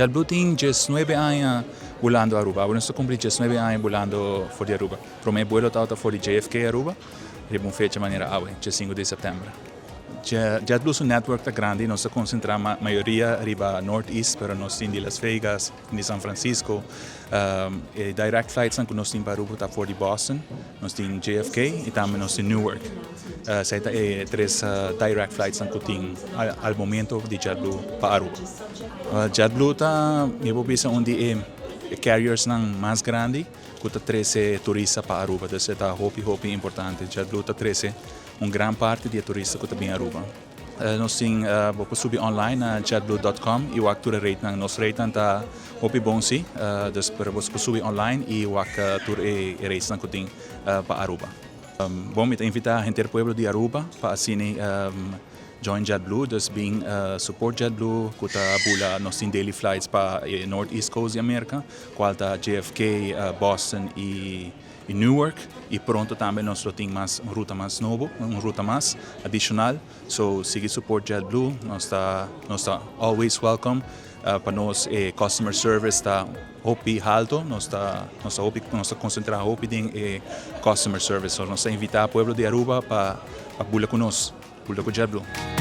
JetBlue tin 19 aña bulando Aruba. Awor nos ta cumpli 19 aña bulando for di Aruba. Prome vuelo tabata for di JFK Aruba, riba un fecha manera awe, 5 di september. JetBlue su network ta grandi, nos ta concentra mayoria riba Northeast, pero nos tin di Las Vegas, di San Francisco, e direct flights cu nos tin pa Aruba ta for di Boston, nos tin JFK y tambe nos tin Newark. Esey ta e tres direct flights cu tin al momento di JetBlue pa Aruba. JetBlue ta, mi por bisa, un di e carriers nan mas grandi cu ta trece turista pa Aruba. Dus ta hopi hopi importante. JetBlue ta trece un gran parti di turista cu ta bin Aruba. Nos tin bo por subi online na jetblue.com y wak tur rate nan. Nos rate nan ta hopi bon si, dus pero bo por subi online y wak tur e rates nan cu tin pa Aruba. Bon, mi ta invita henter pueblo di Aruba pa asina join JetBlue, dus bin support JetBlue, cu ta bula. Nos tin daily flights pa Northeast Coast di America, cual ta JFK, Boston y Newark, y pronto tambe nos tin mas un ruta mas nobo, un ruta mas adicional. So sigui support JetBlue, nos ta always welcome. Pa nos customer service ta hopi halto, nos ta concentra hopi den customer service. So nos ta invita pueblo di Aruba pa bula cu nos, bula cu JetBlue.